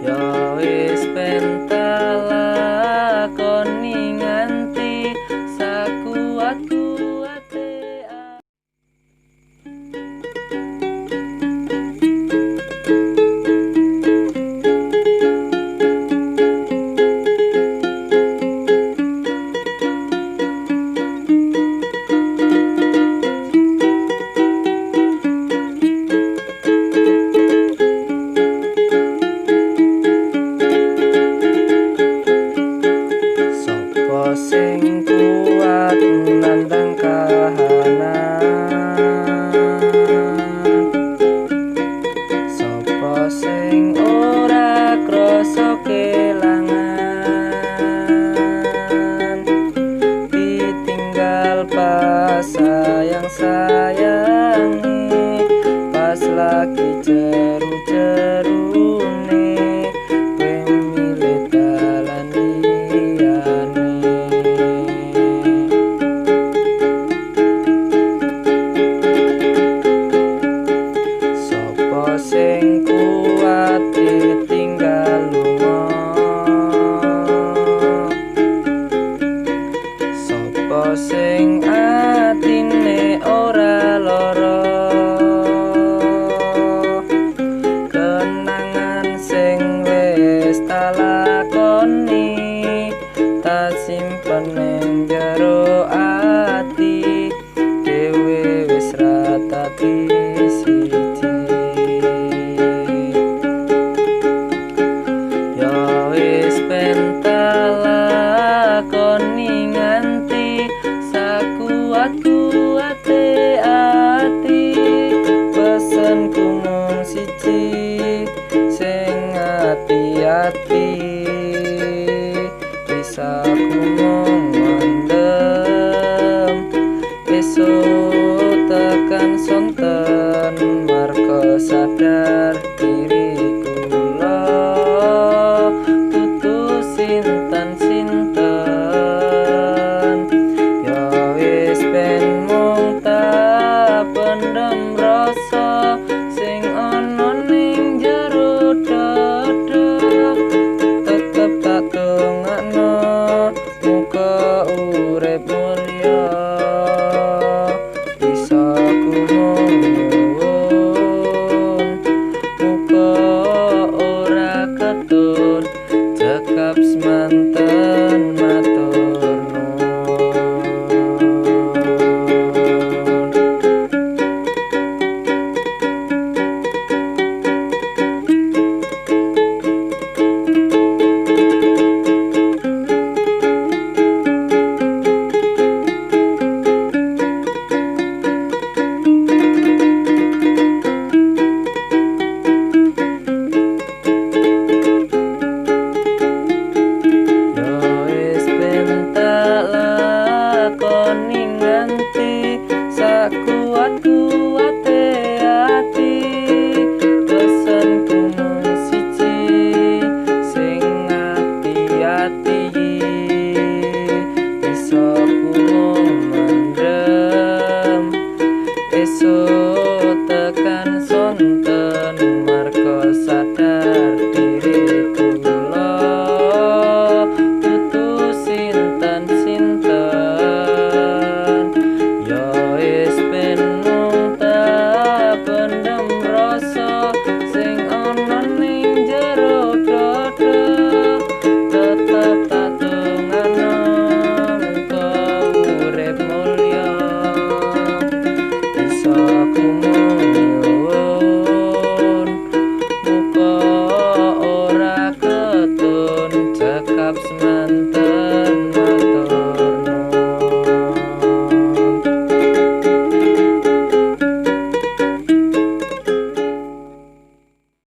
Ya wis ben talakoni nganti sakuat-kuate. Sopo sing kuat nandang kahanan, sopo sing ora krasa kelangan, ditinggal pas sayang-sayangi, pas lagi jeru-jerune, kowe milih dalan liyane. Sopo sing kuat ditinggal lunga, sopo sing atine ora lara, kenangan sing wis talakoni tak simpen ning jero ati, dhewe wis ra dadi siji. Ya wis ben talakoni nganti sakuat-kuate ati, pesenku mung siji, sing ati-ati.